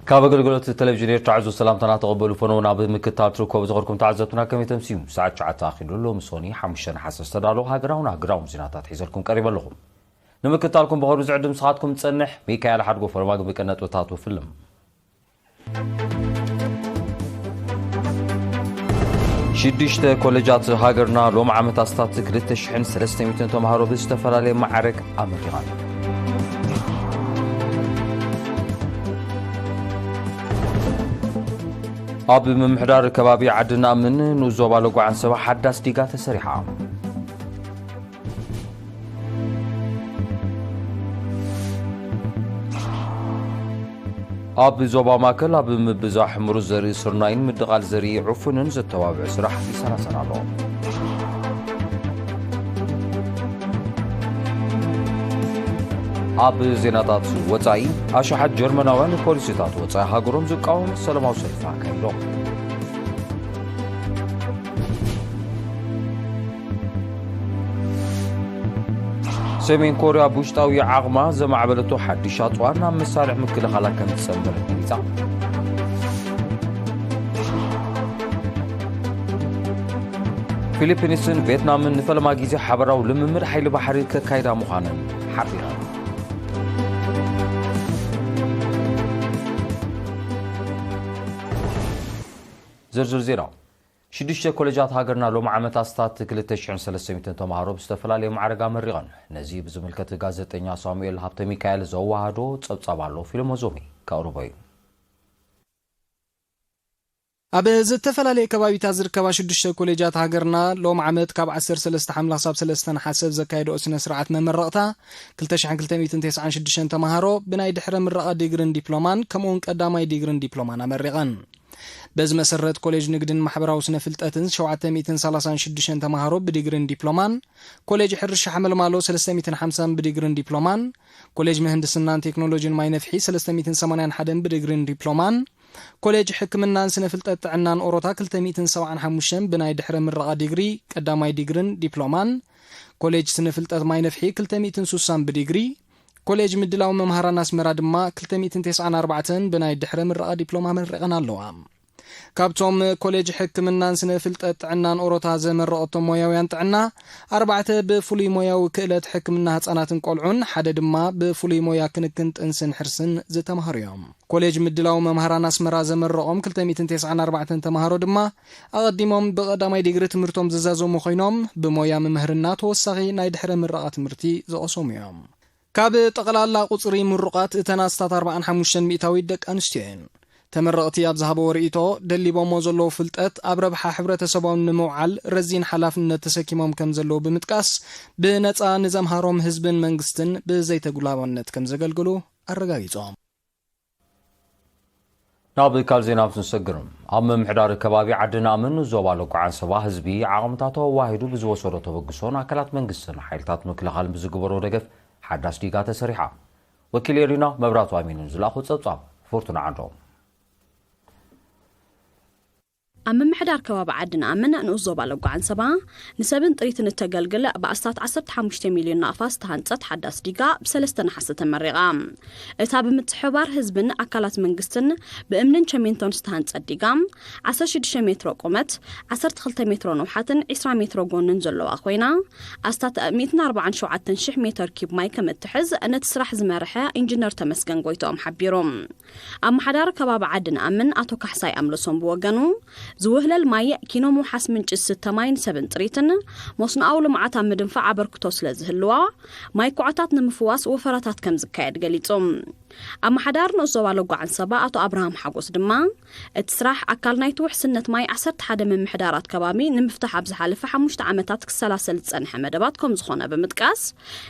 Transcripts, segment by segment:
ካብ ኣገልግሎት ቴሌቪዥን ኤርትራ ዕዙዝ ሰላምታና ተቐበሉ። ፈነው ናብ ምክታል ትርከቡ ዝኸርኩም ተዓዘብትና ከመይ ተምስዩ? ሰዓት ትሽዓተ ኣኺሉ ኣሎ። ሎሚ ሶኒ ሓሙሽተ ነሓሰ ዝተዳለዉ ሃገራውን ኣህጉራውን ዜናታት ሒዘልኩም ቀሪበ ኣለኹ። ንምክታልኩም ብኸሩ ዝዕድም ስኻትኩም ጸንሕ። ሚካኤል ሓድጎ ፈለማ ግብቀ ነጥብታቱ ፍልም። ሽዱሽተ ኮሌጃት ሃገርና ሎም ዓመት ኣስታት ክልተ ሽሕን ሰለስተ ሚእትን ተምሃሮ ብዝተፈላለየ ማዕረግ ኣመሪቓን። ኣብ ምምሕዳር ከባቢ ዓዲ ናምን ንኡስ ዞባ ለጓ ዓንሰባ ሓዳስ ዲጋ ተሰሪሓ። ኣብ ዞባ ማእከል ኣብ ምብዛሕ ምሩዝ ዘርኢ ስርናይን ምድቓል ዘርኢ ዕፉንን ዘተባብዕ ስራሕ ይሰራሰር ኣሎ። ኣብ ዜናታት ወጻኢ፣ ኣሽሓት ጀርመናውያን ፖሊሲታት ወጻኢ ሃገሮም ዝቃወም ሰላማዊ ሰልፊ ኣካይዶም። ሰሜን ኮርያ ብውሽጣዊ ዓቕማ ዘማዕበለቶ ሓድሽ ኣጽዋር ናብ መሳርዕ ምክልኻላ ከም ዝጸንበረ ገሊጻ። ፊሊፒንስን ቪየትናምን ንፈለማ ግዜ ሓበራዊ ልምምድ ሓይሊ ባሕሪ ከካይዳ ምዃነን ሓቢረን። ዝርዝር ዜና። ሽዱሽተ ኮሌጃት ሃገርና ሎም ዓመት ኣስታት ክልተ ሽሕን ሰለስተ ሚእትን ተምሃሮ ብዝተፈላለየ ማዕረግ ኣመሪቐን። ነዚ ብዝምልከት ጋዜጠኛ ሳሙኤል ሃብተ ሚካኤል ዘዋሃዶ ጸብጻብ ኣሎ፣ ፊልሞን ዞሚ ከቕርቦ እዩ። ኣብ ዝተፈላለየ ከባቢታት ዝርከባ ሽዱሽተ ኮሌጃት ሃገርና ሎም ዓመት ካብ ዓሰርተ ሰለስተ ሓምለ ክሳብ ሰለስተ ነሓሰ ዘካየድኦ ስነ ስርዓት መመረቕታ ክልተ ሽሕን ክልተ ሚእትን ተስዓን ሽዱሽተን ተምሃሮ ብናይ ድሕረ ምረቓ ዲግርን ዲፕሎማን ከምኡውን ቀዳማይ ዲግርን ዲፕሎማን ኣመሪቐን። በዚ መሰረት ኮሌጅ ንግድን ማሕበራዊ ስነ ፍልጠትን ሸውዓተ ሚእትን ሰላሳን ሽዱሽተን ተምሃሮ ብዲግርን ዲፕሎማን፣ ኮሌጅ ሕርሻ ሓመልማሎ ሰለስተ ሚእትን ሓምሳን ብዲግርን ዲፕሎማን፣ ኮሌጅ ምህንድስናን ቴክኖሎጂን ማይ ነፍሒ ሰለስተ ሚእትን ሰማንያን ሓደን ብዲግሪን ዲፕሎማን፣ ኮሌጅ ሕክምናን ስነ ፍልጠት ጥዕናን ኦሮታ ክልተ ሚእትን ሰብዓን ሓሙሽተን ብናይ ድሕረ ምረቓ ዲግሪ ቀዳማይ ዲግሪን ዲፕሎማን፣ ኮሌጅ ስነ ፍልጠት ማይ ነፍሒ ክልተ ሚእትን ሱሳን ብዲግሪ፣ ኮሌጅ ምድላው መምሃራን ኣስመራ ድማ ክልተ ሚእትን ተስዓን ኣርባዕተን ብናይ ድሕረ ምረቓ ዲፕሎማ መሪቐን ኣለዋ። ካብቶም ኮሌጅ ሕክምናን ስነ ፍልጠት ጥዕናን ኦሮታ ዘመረቐቶም ሞያውያን ጥዕና፣ ኣርባዕተ ብፍሉይ ሞያዊ ክእለት ሕክምና ህጻናትን ቆልዑን፣ ሓደ ድማ ብፍሉይ ሞያ ክንክን ጥንስን ሕርስን ዝተማሃሩ እዮም። ኮሌጅ ምድላው መምሃራን ኣስመራ ዘመረቖም ክልተ ሚእትን ተስዓን ኣርባዕተን ተማሃሮ ድማ፣ ኣቐዲሞም ብቐዳማይ ዲግሪ ትምህርቶም ዝዛዘሙ ኮይኖም፣ ብሞያ ምምህርና ተወሳኺ ናይ ድሕረ ምረቓ ትምህርቲ ዝቐሰሙ እዮም። ካብ ጠቕላላ ቁጽሪ ምሩቓት እተን ኣስታት ኣርባዓን ሓሙሽተን ሚእታዊት ደቂ ኣንስትዮ እየን። ተመረቕቲ ኣብ ዝሃበዎ ርእይቶ፣ ደሊቦሞ ዘለዉ ፍልጠት ኣብ ረብሓ ሕብረተሰቦም ንምውዓል ረዚን ሓላፍነት ተሰኪሞም ከም ዘለዉ ብምጥቃስ፣ ብነጻ ንዘምሃሮም ህዝብን መንግስትን ብዘይተጉላባነት ከም ዘገልግሉ ኣረጋጊጾም። ናብ ካልእ ዜና ምስ ንሰግር፣ ኣብ ምምሕዳር ከባቢ ዓዲ ናእምን ዞባ ለጉዓን ሰባ ህዝቢ ዓቕምታቱ ኣዋሂዱ ብዝወሰዶ ተበግሶን ኣካላት መንግስትን ሓይልታት ምክልኻልን ብዝግበሮ ደገፍ ሓዳስ ዲጋ ተሰሪሓ። ወኪል ኤሪና መብራቱ ኣሚኑን ዝለኣኾ ጸብጻብ ፍርቱና ዓንዶም። ኣብ ምምሕዳር ከባቢ ዓዲ ናእምን ንኡስ ዞባ ለጉዓን ሰባ ንሰብን ጥሪትን እተገልግል ብኣስታት ዓሰርተ ሓሙሽተ ሚልዮን ናቕፋ ዝተሃንጸት ሓዳስ ዲጋ ብሰለስተ ነሓሰ ተመሪቓ። እታ ብምትሕብባር ህዝብን ኣካላት መንግስትን ብእምንን ቸሜንቶን ዝተሃንጸት ዲጋ፣ ዓሰርተ ሽዱሽተ ሜትሮ ቁመት፣ ዓሰርተ ክልተ ሜትሮ ንውሓትን ዒስራ ሜትሮ ጎንን ዘለዋ ኮይና፣ ኣስታት ሚእትን ኣርባዓን ሸውዓተን ሽሕ ሜትር ኪብ ማይ ከም እትሕዝ ነቲ ስራሕ ዝመርሐ ኢንጂነር ተመስገን ጎይትኦም ሓቢሩ። ኣመሓዳሪ ከባቢ ዓዲ ንኣምን ኣቶ ካሕሳይ ኣምለሶም ብወገኑ፣ ዝውህለል ማይ፣ ኪኖ ምውሓስ ምንጪ ዝስተ ማይን ሰብን ጥሪትን፣ መስኖኣዊ ልምዓት ኣብ ምድንፋዕ ኣበርክቶ ስለ ዝህልዋ፣ ማይ ኩዕታት ንምፍዋስ ወፈራታት ከም ዝካየድ ገሊጹ። ኣመሓዳሪ ንኡስ ዞባ ለጓ ዓንሰባ ኣቶ ኣብርሃም ሓጎስ ድማ፣ እቲ ስራሕ ኣካል ናይቲ ውሕስነት ማይ ዓሰርተ ሓደ ምምሕዳራት ከባቢ ንምፍታሕ ኣብ ዝሓለፈ ሓሙሽተ ዓመታት ክሰላሰል ዝጸንሐ መደባት ከም ዝኾነ ብምጥቃስ፣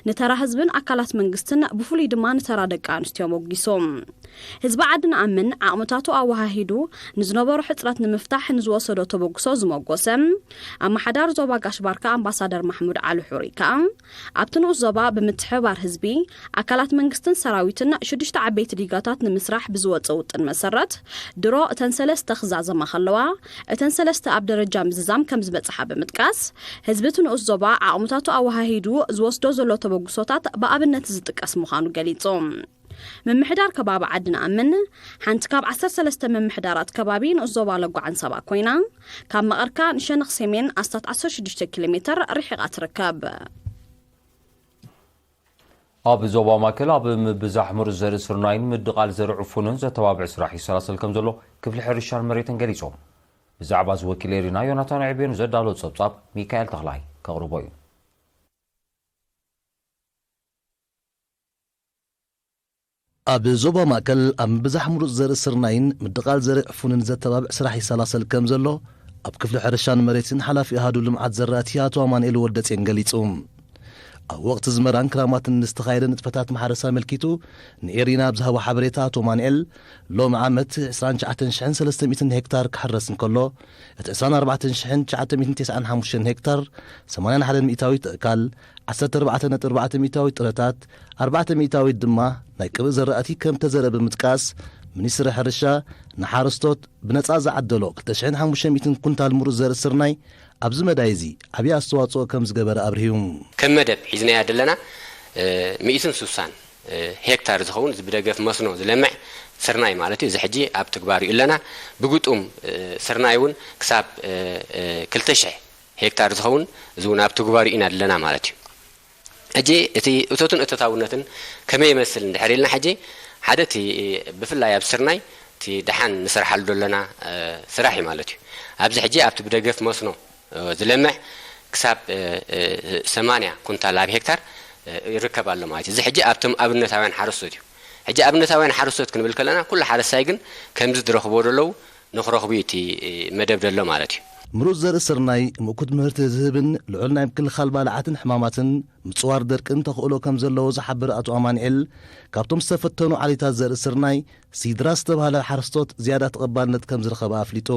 ንተራ ህዝብን ኣካላት መንግስትን ብፍሉይ ድማ ንተራ ደቂ ኣንስትዮ ሞጊሱ። ህዝቢ ዓዲ ንኣምን ዓቕምታቱ ኣወሃሂዱ ንዝነበሮ ሕጽረት ንምፍታሕ ንዝወሰዶ ተበግሶ ዝመጎሰ ኣመሓዳሪ ዞባ ጋሽ ባርካ ኣምባሳደር ማሕሙድ ዓሊ ሑሪ ከኣ፣ ኣብቲ ንኡስ ዞባ ብምትሕብባር ህዝቢ፣ ኣካላት መንግስትን ሰራዊትን ሽዱሽተ ዓበይቲ ዲጋታት ንምስራሕ ብዝወጸ ውጥን መሰረት፣ ድሮ እተን ሰለስተ ክዛዘማ ከለዋ፣ እተን ሰለስተ ኣብ ደረጃ ምዝዛም ከም ዝበጽሓ ብምጥቃስ፣ ህዝቢ እቲ ንኡስ ዞባ ዓቕምታቱ ኣወሃሂዱ ዝወስዶ ዘሎ ተበግሶታት ብኣብነት ዝጥቀስ ምዃኑ ገሊጹ። ምምሕዳር ከባቢ ዓዲ ንኣምን ሓንቲ ካብ ዓሰርተ ሰለስተ ምምሕዳራት ከባቢ ንኡስ ዞባ ለጓ ዓንሰባ ኮይና፣ ካብ መቐርካ ንሸነኽ ሰሜን ኣስታት ዓሰርተ ሽዱሽተ ኪሎ ሜትር ርሒቓ ትርከብ። ኣብ ዞባ ማእከል ኣብ ምብዛሕ ምሩፅ ዘርኢ ስርናይን ምድቓል ዘርኢ ዕፉንን ዘተባብዕ ስራሕ ይሰላሰል ከም ዘሎ ክፍሊ ሕርሻን መሬትን ገሊጾም። ብዛዕባ እዚ ወኪል ኤሪና ዮናታን ዕቤኑ ዘዳሎ ጸብጻብ ሚካኤል ተኽላይ ከቕርቦ እዩ። ኣብ ዞባ ማእከል ኣብ ምብዛሕ ምሩፅ ዘርኢ ስርናይን ምድቓል ዘርኢ ዕፉንን ዘተባብዕ ስራሕ ይሰላሰል ከም ዘሎ ኣብ ክፍሊ ሕርሻን መሬትን ሓላፊ ኣሃዱ ልምዓት ዘራእቲ ኣቶ ኣማንኤል ወልደጼን ገሊጹ። ኣብ ወቕቲ ዝመራን ክራማትን ንዝተኻየደ ንጥፈታት ማሕረስ ኣመልኪቱ ንኤሪና ኣብ ዝሃቦ ሓበሬታ ኣቶ ኣማንኤል፣ ሎሚ ዓመት ዕስራን ትሽዓተን ሽሕን ሰለስተ ሚእትን ሄክታር ክሕረስ እንከሎ፣ እቲ ዕስራን ኣርባዕተን ሽሕን ትሽዓተ ሚእትን ተስዓን ሓሙሽተን ሄክታር ሰማንያን ሓደን ሚእታዊት እእካል፣ ዓሰርተ ኣርባዕተ ነጥቢ ኣርባዕተ ሚእታዊት ጥረታት፣ ኣርባዕተ ሚእታዊት ድማ ናይ ቅብእ ዘራእቲ ከም ተዘርአ ብምጥቃስ፣ ሚኒስትሪ ሕርሻ ንሓረስቶት ብነጻ ዝዓደሎ ክልተ ሽሕን ሓሙሽተ ሚእትን ኩንታል ምሩፅ ዘርኢ ስርናይ ኣብዚ መዳይ እዚ ዓብዪ ኣስተዋፅኦ ከም ዝገበረ ኣብርሂቡ። ከም መደብ ሒዝናያ ዘለና፣ እ፣ ሚእትን ሱሳን፣ እ፣ ሄክታር ዝኸውን እዚ ብደገፍ መስኖ ዝለምዕ ስርናይ ማለት እዩ። እዚ ሕጂ ኣብ ትግባር እዩ ኣለና። ብግጡም፣ እ፣ ስርናይ እውን ክሳብ፣ እ፣ እ፣ ክልተ ሽሕ ሄክታር ዝኸውን እዚ እውን ኣብ ትግባር ኢና ኣለና ማለት እዩ። ሕጂ እቲ እቶትን እቶታውነትን ከመይ ይመስል እንድሕር ኢልና፣ ሕጂ ሓደ እቲ ብፍላይ ኣብ ስርናይ እቲ ደሓን ንሰርሓሉ ዘለና፣ እ፣ ስራሕ እዩ ማለት እዩ። ኣብዚ ሕጂ ኣብቲ ብደገፍ መስኖ፣ እ፣ ዝለምዕ ክሳብ፣ እ፣ እ፣ ሰማንያ ኩንታል ኣብ ሄክታር፣ እ፣ ይርከብ ኣሎ ማለት እዩ። እዚ ሕጂ ኣብቶም ኣብነታውያን ሓረስቶት እዩ። ሕጂ ኣብነታውያን ሓረስቶት ክንብል ከለና ኩሉ ሓረስታይ ግን ከምዚ ዝረኽቦ ዘለዉ ንኽረኽቡ እዩ እቲ፣ እ፣ መደብ ዘሎ ማለት እዩ። ምሩፅ ዘርኢ ስርናይ ምእኩት ምህርቲ ዝህብን ልዑል ናይ ምክልኻል ባልዓትን ሕማማትን ምፅዋር ደርቅን ተኽእሎ ከም ዘለዎ ዝሓብር ኣቶ ኣማንኤል፣ ካብቶም ዝተፈተኑ ዓሌታት ዘርኢ ስርናይ ሲድራ ዝተባህለ ሓረስቶት ዝያዳ ተቐባልነት ከም ዝረኸበ ኣፍሊጡ።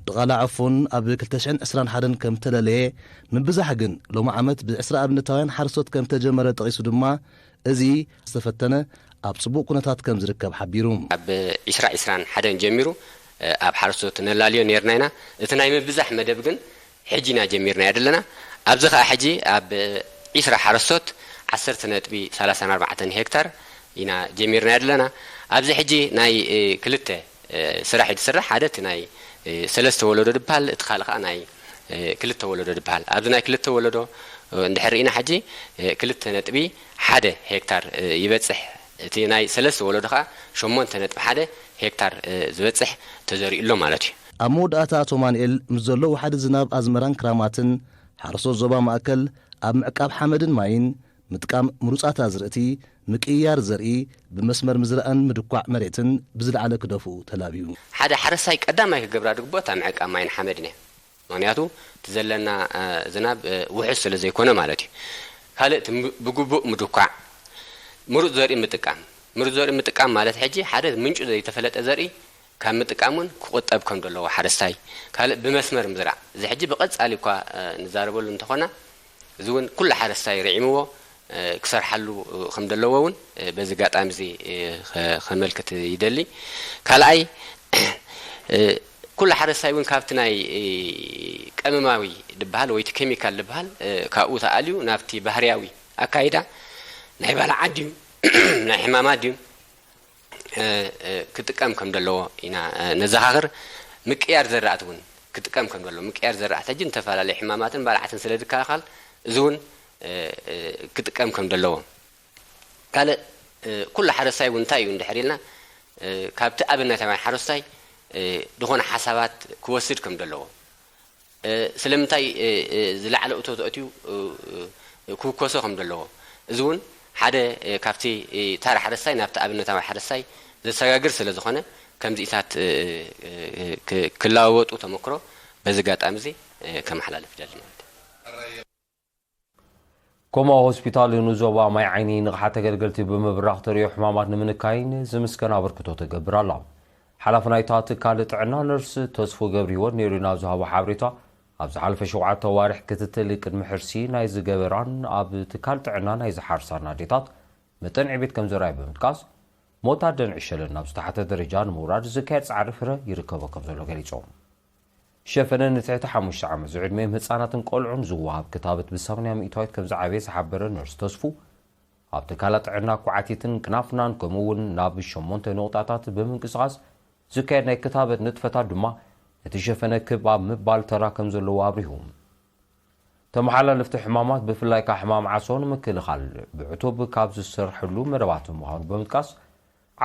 ድቓላ ዕፉን ኣብ ክልተ ሽሕን ዕስራን ሓደን ከም ተለለየ፣ ምብዛሕ ግን ሎሚ ዓመት ብዕስራ ኣብነታውያን ሓረስቶት ከም ተጀመረ ጠቒሱ ድማ፣ እዚ ዝተፈተነ ኣብ ጽቡቕ ኩነታት ከም ዝርከብ ሓቢሩ። ኣብ ዒስራ ዒስራን ሓደን ጀሚሩ፣ እ፣ ኣብ ሓረስቶት ነላልዮ ነይርና ኢና። እቲ ናይ ምብዛሕ መደብ ግን ሕጂ ኢና ጀሚርናዮ ዘለና። ኣብዚ ኸኣ ሕጂ ኣብ ዒስራ ሓረስቶት ዓሰርተ ነጥቢ ሰላሳን ኣርባዕተን ሄክታር ኢና ጀሚርናዮ ዘለና። ኣብዚ ሕጂ ናይ፣ እ፣ ክልተ፣ እ፣ ስራሕ እዩ ዝስራሕ። ሓደ እቲ ናይ፣ እ፣ ሰለስተ ወለዶ ዝበሃል፣ እቲ ካልእ ኸኣ ናይ፣ እ፣ ክልተ ወለዶ ዝበሃል። ኣብዚ ናይ ክልተ ወለዶ፣ እ፣ እንድሕር ርኢና ሕጂ፣ እ፣ ክልተ ነጥቢ ሓደ ሄክታር፣ እ፣ ይበጽሕ። እቲ ናይ ሰለስተ ወለዶ ኸኣ ሸሞንተ ነጥቢ ሓደ ሄክታር፣ እ፣ ዝበጽሕ ተዘሪኡ ኣሎ ማለት እዩ። ኣብ መወዳእታ ኣቶ ኣማንኤል፣ ምስ ዘሎ ወሓዲ ዝናብ ኣዝመራን ክራማትን፣ ሓረስቶት ዞባ ማእከል ኣብ ምዕቃብ ሓመድን ማይን፣ ምጥቃም ምሩጻት ኣዝርእቲ፣ ምቅይያር ዘርኢ፣ ብመስመር ምዝራእን ምድኳዕ መሬትን ብዝለዓለ ክደፍኡ ተላብዩ። ሓደ ሓረስታይ ቀዳማይ ክገብራ ዝግብኦ እታ ምዕቃብ ማይን ሓመድን እያ። ምኽንያቱ እቲ ዘለና፣ እ፣ ዝናብ፣ እ፣ ውሑስ ስለ ዘይኮነ ማለት እዩ። ካልእ እቲ ም-፣ ብግቡእ ምድኳዕ፣ ምሩጽ ዘርኢ ምጥቃም። ምሩጽ ዘርኢ ምጥቃም ማለት ሕጂ ሓደ ምንጩ ዘይተፈለጠ ዘርኢ ካብ ምጥቃም እውን ክቑጠብ ከም ዘለዎ ሓረስታይ፣ ካልእ ብመስመር ምዝራእ። እዚ ሕጂ ብቐጻሊ እኳ፣ እ፣ ንዛረበሉ እንተኾና፣ እዚ እውን ኩሉ ሓረስታይ ርዒምዎ፣ እ፣ ክሰርሓሉ፣ እ፣ ከም ዘለዎ እውን፣ እ፣ በዚ ኣጋጣሚ እዚ፣ እ፣ ከ-፣ ከመልክት ይደሊ። ካልኣይ፣ እ፣ ኩሉ ሓረስታይ እውን ካብቲ ናይ፣ እ፣ ቀመማዊ ዝበሃል ወይ እቲ ኬሚካል ዝበሃል፣ እ፣ ካብኡ ተኣልዩ ናብቲ ባህርያዊ ኣካይዳ ናይ ባልዓት ድዩ፣ ናይ ሕማማት ድዩ፣ እ፣ እ፣ ክጥቀም ከም ዘለዎ ኢና፣ እ፣ ነዘኻኽር። ምቅያር ዘራእቲ እውን ክጥቀም ከም ዘለዎ፣ ምቅያር ዘራእቲ ሕጂ ንተፈላለዩ ሕማማትን ባልዓትን ስለ ዝከላኸል፣ እዚ እውን፣ እ፣ እ፣ ክጥቀም ከም ዘለዎ። ካልእ፣ እ፣ ኩሉ ሓረስታይ እውን እንታይ እዩ እንድሕር ኢልና፣ እ፣ ካብቲ ኣብነታውያን ሓረስታይ፣ እ፣ ዝኾነ ሓሳባት ክወስድ ከም ዘለዎ። እ፣ ስለምንታይ፣ እ፣ እ፣ ዝለዓለ እቶት ኣእትዩ፣ እ፣ እ፣ ክውከሶ ከም ዘለዎ፣ እዚ እውን ሓደ፣ እ፣ ካብቲ፣ እ፣ ታራ ሓረስታይ ናብቲ ኣብነታዊ ሓረስታይ ዘሰጋግር ስለ ዝኾነ፣ ከምዚኢታት፣ እ፣ እ፣ እ፣ ክ-፣ ክለዋወጡ ተመክሮ በዚ ኣጋጣሚ እዚ፣ እ፣ ከመሓላልፍ ይደሊ ማለት እዩ። ኮማ ሆስፒታል ንዞባ ማይ ዓይኒ ንቕሓት ተገልገልቲ ብምብራኽ ተርእዮ ሕማማት ንምንካይን ዝምስገን ኣበርክቶ ትገብር ኣላ። ሓላፊ ናይታ ትካል ጥዕና ነርስ ተስፉ ገብረህይወት ንኤሪና ኣብ ዝሃቦ ሓበሬታ፣ ኣብ ዝሓለፈ ሸውዓተ ኣዋርሕ ክትትል ቅድሚ ሕርሲ ናይ ዝገበራን ኣብ ትካል ጥዕና ናይ ዝሓርሳን ኣዴታት መጠን ዕቤት ከም ዘርኣየ ብምጥቃስ፣ ሞት ኣደን ዕሸልን ናብ ዝተሓተ ደረጃ ንምውራድ ዝካየድ ጻዕሪ ፍረ ይርከቦ ከም ዘሎ ገሊጾም። ሸፈነ ንትሕቲ ሓሙሽተ ዓመት ዝዕድሜም ህጻናትን ቆልዑን ዝወሃብ ክታበት ብሰማንያ ሚእታዊት ከም ዝዓበየ ዝሓበረ ነርስ ተስፉ፣ ኣብ ትካላት ጥዕና ኳዕቲትን ቅናፍናን ከምኡ እውን ናብ ሸሞንተ ነቑጣታት ብምንቅስቓስ ዝካየድ ናይ ክታበት ንጥፈታት ድማ እቲ ሸፈነ ክብ ኣብ ምባል ተራ ከም ዘለዎ ኣብሪሁ። ተመሓላለፍቲ ሕማማት ብፍላይ ከዓ ሕማም ዓሶ ንምክልኻል ብዕቱብ ካብ ዝሰርሕሉ መደባት ምዃኑ ብምጥቃስ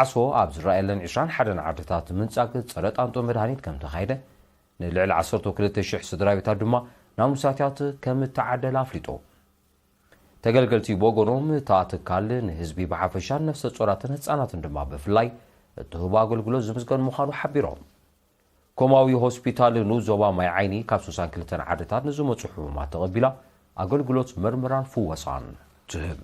ዓሶ ኣብ ዝረኣየለን ዕስራን ሓደን ዓድታት ምንጻግ ጸረ ጣንጦ መድሃኒት ከም ተኻየደ ንልዕሊ ዓሰርተ ክልተ ሽሕ ስድራ ቤታት ድማ ናብ ሙሳትያት ከም እተዓደለ ኣፍሊጡ። ተገልገልቲ ብወገኖም እታ ትካል ንህዝቢ ብሓፈሻን ነፍሰ ጾራትን ህጻናትን ድማ ብፍላይ እትህቦ ኣገልግሎት ዝምስገን ምዃኑ ሓቢሮም። ኮማዊ ሆስፒታል ንኡስ ዞባ ማይ ዓይኒ ካብ ስሳን ክልተን ዓድታት ንዝመፁ ሕሙማት ተቐቢላ ኣገልግሎት መርምራን ፍወሳን ትህብ።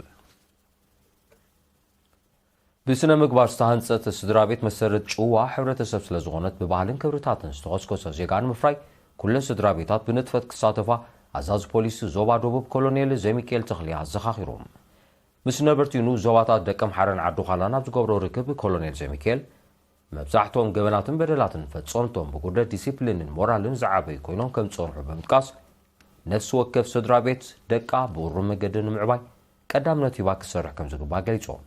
ብስነ ምግባር ዝተሃንፀት ስድራ ቤት መሰረት ጭዋ ሕብረተሰብ ስለ ዝኾነት ብባህልን ክብርታትን ዝተኾስኮሰ ዜጋ ንምፍራይ ኩለን ስድራ ቤታት ብንጥፈት ክሳተፋ ኣዛዚ ፖሊስ ዞባ ደቡብ ኮሎኔል ዘሚካኤል ተኽልየ ኣዘኻኺሩ። ምስ ነበርቲ ንኡስ ዞባታት ደቀምሓረን ዓዲ ዃላን ኣብ ዝገብሮ ርክብ ኮሎኔል ዘሚካኤል መብዛሕትኦም ገበናትን በደላትን ፈጸምቶም ብጉድለት ዲሲፕሊንን ሞራልን ዝዓበዩ ኮይኖም ከም ዝጸንሑ ብምጥቃስ ነፍሲ ወከፍ ስድራ ቤት ደቃ ብእሩም መገዲ ንምዕባይ ቀዳምነት ሂባ ክትሰርሕ ከም ዝግባእ ገሊጾም።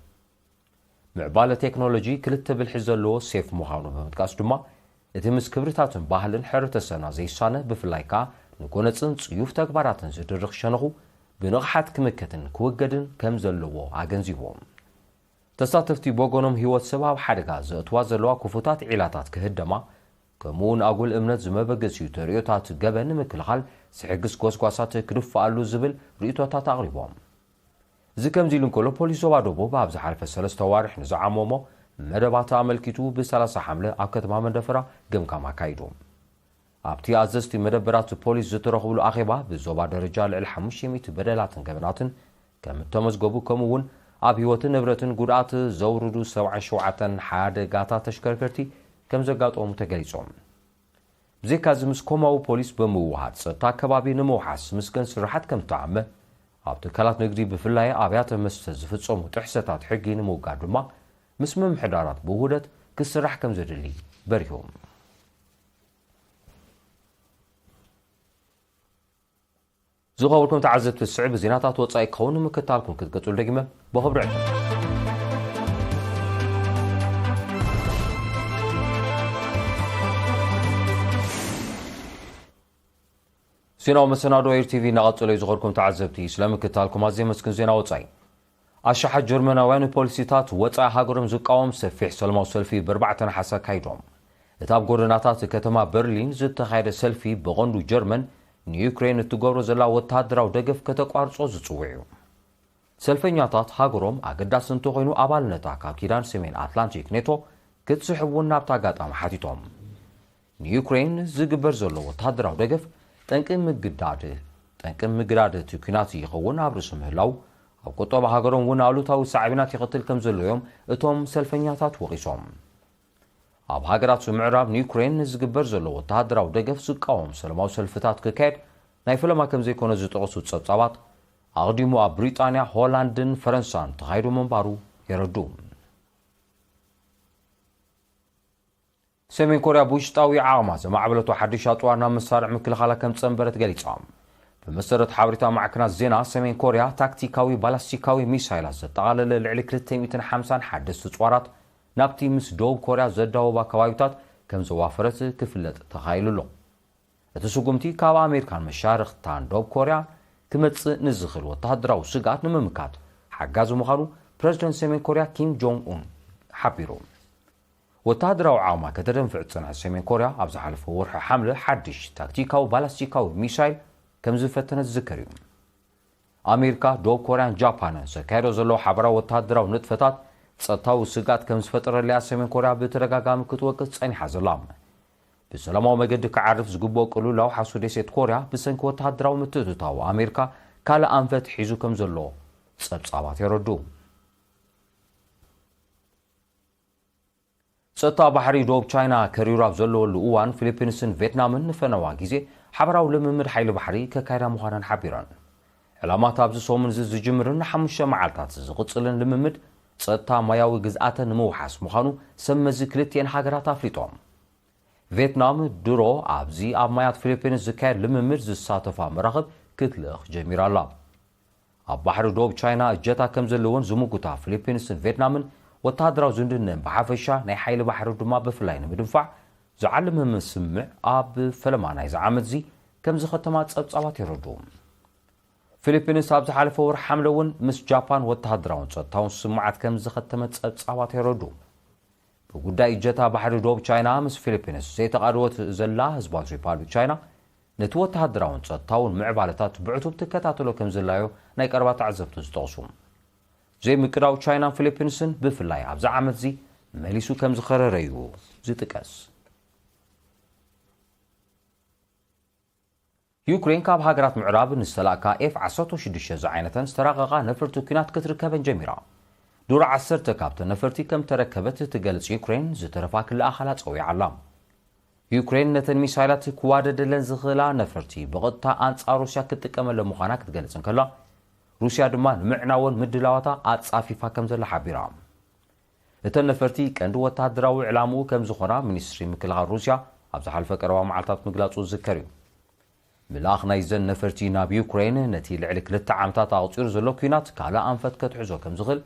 ምዕባለ ቴክኖሎጂ ክልተ ብልሒ ዘለዎ ሴፍ ምዃኑ ብምጥቃስ ድማ እቲ ምስ ክብርታትን ባህልን ሕብረተሰብና ዘይሳነ ብፍላይ ከኣ ንጎነጽን ጽዩፍ ተግባራትን ዝድርኽ ሸነኹ ብንቕሓት ክምከትን ክውገድን ከም ዘለዎ ኣገንዚቦም። ተሳተፍቲ ብወገኖም ህይወት ሰብ ኣብ ሓደጋ ዘእትዋ ዘለዋ ክፉታት ዒላታት ክህደማ ከምኡውን ኣጉል እምነት ዝመበገሲኡ ተርእዮታት ገበን ንምክልኻል ዝሕግዝ ጎስጓሳት ክድፍኣሉ ዝብል ርእይቶታት ኣቕሪቦም። እዚ ከምዚ ኢሉ እንከሎ ፖሊስ ዞባ ደቡብ ኣብ ዝሓለፈ ሰለስተ ዋርሕ ንዝዓመሞ መደባት ኣመልኪቱ ብሰላሳ ሓምለ ኣብ ከተማ መንደፈራ ገምጋም ኣካይዱ። ኣብቲ ኣዘዝቲ መደበራት ፖሊስ ዝተረኽብሉ ኣኼባ ብዞባ ደረጃ ልዕሊ ሓሙሽተ ሚእቲ በደላትን ገበናትን ከም እተመዝገቡ ከምኡ እውን ኣብ ህይወትን ንብረትን ጉድኣት ዘውርዱ ሰብዓን ሸውዓተን ሓደጋታት ተሽከርከርቲ ከም ዘጋጠሙ ተገሊጾም። ብዘይካዚ ምስ ኮማዊ ፖሊስ ብምውሃድ ጸጥታ ከባቢ ንምውሓስ ምስገን ስራሓት ከም እተዓመ ኣብ ትካላት ንግዲ ብፍላይ ኣብያተ መስተ ዝፍጸሙ ጥሕሰታት ሕጊ ንምውጋድ ድማ ምስ ምምሕዳራት ብውህደት ክስራሕ ከም ዘድሊ በሪሁ። ዝኸበርኩም ተዓዘብቲ ዝስዕብ ዜናታት ወጻኢ ክኸውን ንምክታልኩም ክትገጹ ደጊመ ብኽብሪ ዕድም። ዜናዊ መሰናዶ ኤር ቲቪ እናቐጸለ እዩ። ዝኸበርኩም ተዓዘብቲ ስለምክታልኩም ኣዝየ መስግን። ዜና ወጻኢ ኣሽሓት ጀርመናውያን ንፖሊሲታት ወጻኢ ሃገሮም ዝቃወም ሰፊሕ ሰላማዊ ሰልፊ ብኣርባዕተ ነሓሰ ኣካይዶም። እቲ ኣብ ጎደናታት ከተማ በርሊን ዝተኻየደ ሰልፊ ብቐንዱ ጀርመን ንዩክሬን እትገብሮ ዘላ ወተሃደራዊ ደገፍ ከተቋርጾ ዝጽውዕ እዩ። ሰልፈኛታት ሃገሮም ኣገዳሲ እንተኾይኑ ኣባልነታ ካብ ኪዳን ሰሜን ኣትላንቲክ ኔቶ ክትስሕብ እውን ናብቲ ኣጋጣሚ ሓቲቶም። ንዩክሬን ዝግበር ዘሎ ወተሃደራዊ ደገፍ ጠንቂ ምግዳድ ጠንቂ ምግዳድ እቲ ኲናት ይኸውን ኣብ ርእሲ ምህላው ኣብ ቁጠባ ሃገሮም እውን ኣሉታዊ ሳዕቤናት ይኸትል ከም ዘሎ እዮም እቶም ሰልፈኛታት ወቒሶም። ኣብ ሃገራት ምዕራብ ንዩክሬን ዝግበር ዘሎ ወተሃደራዊ ደገፍ ዝቃወም ሰላማዊ ሰልፍታት ክካየድ ናይ ፈለማ ከም ዘይኮነ ዝጠቐሱ ጸብጻባት ኣቕዲሙ ኣብ ብሪጣንያ፣ ሆላንድን ፈረንሳን ተኻይዱ ምንባሩ የረዱ። ሰሜን ኮርያ ብውሽጣዊ ዓቕማ ዘማዕበለቶ ሓድሽ ኣጽዋር ናብ መሳርዕ ምክልኻላ ከም ዝጸንበረት ገሊጻ። ብመሰረት ሓበሬታ ማዕከናት ዜና ሰሜን ኮርያ ታክቲካዊ ባላስቲካዊ ሚሳይላት ዘጠቓለለ ልዕሊ ክልተ ሚእትን ሓምሳን ሓደስቲ ኣጽዋራት ናብቲ ምስ ደቡብ ኮርያ ዘዳወባ ከባቢታት ከም ዘዋፈረት ክፍለጥ ተኻኢሉ ኣሎ። እቲ ስጉምቲ ካብ ኣሜሪካን መሻርኽታን ደቡብ ኮርያ ክመጽእ ንዝኽእል ወተሃደራዊ ስግኣት ንምምካት ሓጋዚ ምዃኑ ፕረዚደንት ሰሜን ኮርያ ኪም ጆንግ ኡን ሓቢሩ። ወተሃደራዊ ዓቕማ ከተደንፍዕ ዝጸንሐት ሰሜን ኮርያ ኣብ ዝሓለፈ ወርሒ ሓምለ ሓድሽ ታክቲካዊ ባላስቲካዊ ሚሳይል ከም ዝፈተነት ዝዝከር እዩ። ኣሜሪካ፣ ደቡብ ኮርያን ጃፓንን ዘካየዶ ዘለዉ ሓበራዊ ወተሃደራዊ ንጥፈታት ጸጥታዊ ስግኣት ከም ዝፈጠረለያ ሰሜን ኮርያ ብተደጋጋሚ ክትወቅስ ጸኒሓ ዘላ። ብሰላማዊ መገዲ ክዓርፍ ዝግብኦ ቅልውላው ሓሱ ደሴት ኮርያ ብሰንኪ ወተሃደራዊ ምትእትታው ኣሜሪካ ካልእ ኣንፈት ሒዙ ከም ዘሎ ጸብጻባት የረዱ። ጸጥታ ባሕሪ ዶብ ቻይና ከሪሩ ኣብ ዘለወሉ እዋን ፊሊፒንስን ቬትናምን ንፈነዋ ግዜ ሓበራዊ ልምምድ ሓይሊ ባሕሪ ከካይዳ ምዃነን ሓቢረን። ዕላማት ኣብዚ ሰሙን እዚ ዝጅምርን ንሓሙሽተ መዓልታት ዝቕጽልን ልምምድ ጸጥታ ማያዊ ግዝኣተን ንምውሓስ ምዃኑ ሰብ መዚ ክልቲኤን ሃገራት ኣፍሊጦም። ቬትናም ድሮ ኣብዚ ኣብ ማያት ፊሊፒንስ ዝካየድ ልምምድ ዝሳተፋ መራኽብ ክትልእኽ ጀሚራ ኣላ። ኣብ ባሕሪ ዶብ ቻይና እጀታ ከም ዘለወን ዝምጉታ ፊሊፒንስን ቬትናምን፣ ወተሃደራዊ ዝምድነን ብሓፈሻ ናይ ሓይሊ ባሕሪ ድማ ብፍላይ ንምድንፋዕ ዝዓለመ መስምዕ ኣብ ፈለማ ናይዚ ዓመት እዚ ከም ዝኸተማ ጸብጻባት የረድኡ። ፊሊፒንስ ኣብ ዝሓለፈ ወርሒ ሓምለ እውን ምስ ጃፓን ወተሃደራውን ጸጥታውን ስምምዓት ከም ዝኸተመት ጸብጻባት የረድኡ። ብጉዳይ እጀታ ባሕሪ ዶብ ቻይና ምስ ፊሊፒንስ ዘይተቓደወት ዘላ ህዝባዊት ሪፓብሊክ ቻይና፣ ነቲ ወተሃደራውን ጸጥታውን ምዕባለታት ብዕቱብ ትከታተሎ ከም ዘላዮ ናይ ቀረባ ተዓዘብቲ ዝጠቕሱ። ዘይምቅዳው ቻይናን ፊሊፒንስን ብፍላይ ኣብዚ ዓመት እዚ መሊሱ ከም ዝኸረረ እዩ ዝጥቀስ። ዩክሬን ካብ ሃገራት ምዕራብ ንዝተላእካ ኤፍ ዓሰርተ ሽዱሽተ ዝዓይነተን ዝተራቐቓ ነፈርቲ ኲናት ክትርከበን ጀሚራ። ዱር ዓሰርተ ካብተን ነፈርቲ ከም ተረከበት እትገልጽ ዩክሬን፣ ዝተረፋ ክልኣኻላ ጸዊዓ ኣላ። ዩክሬን ነተን ሚሳይላት ክዋደደለን ዝኽእላ ነፈርቲ ብቐጥታ ኣንጻር ሩስያ ክትጥቀመለን ምዃና ክትገልጽ እንከላ፣ ሩስያ ድማ ንምዕናወን ምድላዋታ ኣጻፊፋ ከም ዘላ ሓቢራ። እተን ነፈርቲ ቀንዲ ወተሃደራዊ ዕላምኡ ከም ዝኾና ሚኒስትሪ ምክልኻል ሩስያ ኣብ ዝሓለፈ ቀረባ መዓልታት ምግላጹ ዝዝከር እዩ። ምልኣኽ ናይዘን ነፈርቲ ናብ ዩክሬን ነቲ ልዕሊ ክልተ ዓመታት ኣቑጺሩ ዘሎ ኲናት ካልእ ኣንፈት ከትሕዞ ከም ዝኽእል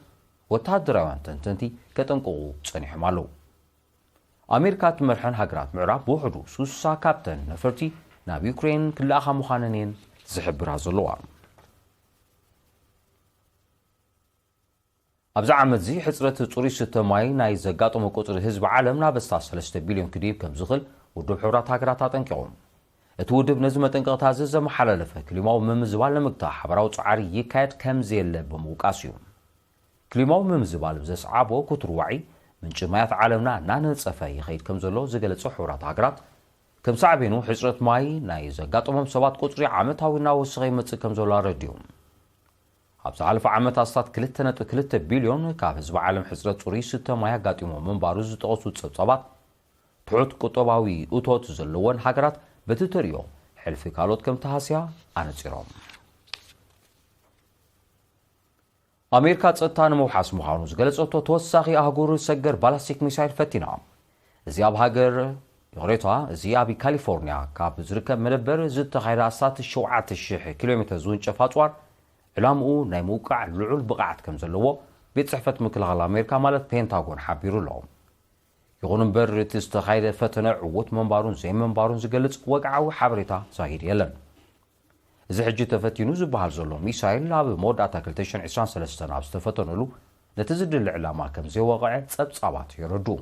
ወተሃደራውያን ተንተንቲ ከጠንቅቑ ጸኒሖም ኣለዉ። ኣሜሪካ እትመርሐን ሃገራት ምዕራብ ብውሕዱ ሱሳ ካብተን ነፈርቲ ናብ ዩክሬን ክልኣኻ ምዃነን እየን ዝሕብራ ዘለዋ። ኣብዚ ዓመት እዚ ሕጽረት ጽሩይ ስተ ማይ ናይ ዘጋጠሞ ቁጽሪ ህዝቢ ዓለም ናብ ኣስታት ሰለስተ ቢልዮን ክድይብ ከም ዝኽእል ውድብ ሕቡራት ሃገራት ኣጠንቂቑ። እቲ ውድብ ነዚ መጠንቀቕታ እዚ ዘመሓላለፈ ክሊማዊ ምምዝባል ንምግታእ ሓበራዊ ጻዕሪ ይካየድ ከም ዘየለ ብምውቃስ እዩ። ክሊማዊ ምምዝባል ብዘስዓቦ ክቱር ዋዒ ምንጪ ማያት ዓለምና እናነጸፈ ይኸይድ ከም ዘሎ ዝገለጸ ሕቡራት ሃገራት፣ ከም ሳዕቤኑ ሕጽረት ማይ ናይ ዘጋጠሞም ሰባት ቁጽሪ ዓመታዊ እናወሰኸ ይመጽእ ከም ዘሎ ኣረዲኡ። ኣብ ዝሓለፈ ዓመት ኣስታት ክልተ ነጥቢ ክልተ ቢልዮን ካብ ህዝቢ ዓለም ሕጽረት ጽሩይ ስተ ማይ ኣጋጢሞ ምንባሩ ዝጠቐሱ ጸብጻባት፣ ትሑት ቁጠባዊ እቶት ዘለወን ሃገራት በቲ ተርእዮ ሕልፊ ካልኦት ከም ተሃስያ ኣነጺሮም። ኣሜሪካ ጸጥታ ንምውሓስ ምዃኑ ዝገለጸቶ ተወሳኺ ኣህጉር ሰገር ባላስቲክ ሚሳይል ፈቲና። እዚ ኣብ ሃገር፣ ይቕሬታ፣ እዚ ኣብ ካሊፎርኒያ ካብ ዝርከብ መደበር ዝተኻየደ ኣስታት ሸውዓተ ሽሕ ኪሎ ሜትር ዝውንጨፍ ኣጽዋር፣ ዕላምኡ ናይ ምውቃዕ ልዑል ብቕዓት ከም ዘለዎ ቤት ጽሕፈት ምክልኻል ኣሜሪካ ማለት ፔንታጎን ሓቢሩ ኣሎ። ይኹን እምበር፣ እቲ ዝተኻየደ ፈተነ ዕዉት ምንባሩን ዘይምንባሩን ዝገልጽ ወግዓዊ ሓበሬታ ዛጊድ የለን። እዚ ሕጂ ተፈቲኑ ዝበሃል ዘሎ ሚሳይል ኣብ መወዳእታ ክልተ ሽሕን ዕስራን ሰለስተን ኣብ ዝተፈተነሉ ነቲ ዝድለ ዕላማ ከም ዘይወቕዐ ጸብጻባት የረድኡ።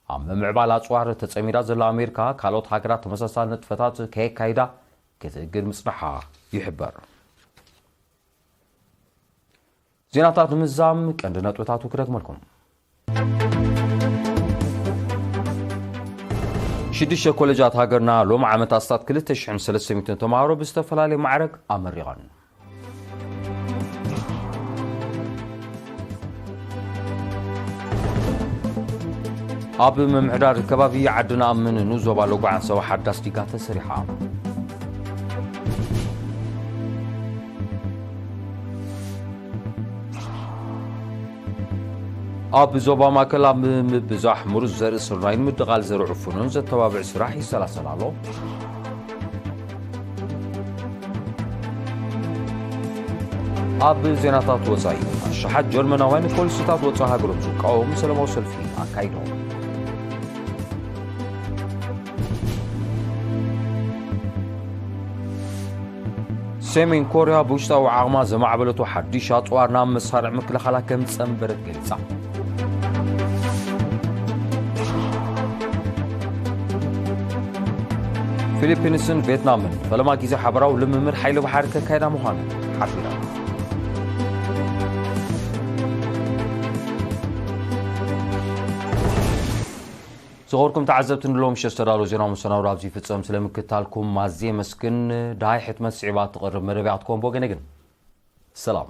ኣብ ምምዕባል ኣጽዋር ተጸሚዳ ዘላ ኣሜሪካ፣ ካልኦት ሃገራት ተመሳሳሊ ንጥፈታት ከየካይዳ ክትእግድ ምጽንሓ ይሕበር። ዜናታት ንምዝዛም ቀንዲ ነጥብታቱ ክደግመልኩም። ሽዱሽተ ኮሌጃት ሃገርና ሎም ዓመት ኣስታት ክልተ ሽሕን ሰለስተ ሚእትን ተምሃሮ ብዝተፈላለየ ማዕረግ ኣመሪቐን። ኣብ ምምሕዳር ከባቢ ዓዲ ነኣምን ንዞባ ሎጎ ዓንሰባ ሓዳስ ዲጋ ተሰሪሓ። ኣብ ዞባ ማእከል ኣብ ምብዛሕ ምሩዝ ዘርኢ ስርናይን ምድቓል ዘርኢ ዕፉንን ዘተባብዕ ስራሕ ይሰላሰል ኣሎ። ኣብ ዜናታት ወጻኢ፣ ኣሽሓት ጀርመናውያን ፖሊሲታት ወጻኢ ሃገሮም ዝቃወሙ ሰላማዊ ሰልፊ ኣካይዶም። ሰሜን ኮርያ ብውሽጣዊ ዓቕማ ዘማዕበለቶ ሓድሽ ኣጽዋር ናብ መሳርዕ ምክልኻላ ከም ጸንበረት ገሊጻ። ፊሊፒንስን ቬትናምን ፈለማ ግዜ ሓበራዊ ልምምድ ሓይሊ ባሕሪ ከካይዳ ምዃነን ሓቢረን። ዝኸበርኩም ተዓዘብቲ፣ ንሎሚ ምሸት ዝተዳለወ ዜናዊ መሰናዶ ኣብዚ ይፍጸም። ስለ ምክትታልኩም ኣዝየ የመስግን። ደሃይ ሕትመት ስዒባ እትቐርብ መደብ እያ ክትከውን። ብወገነይ ግን ሰላም።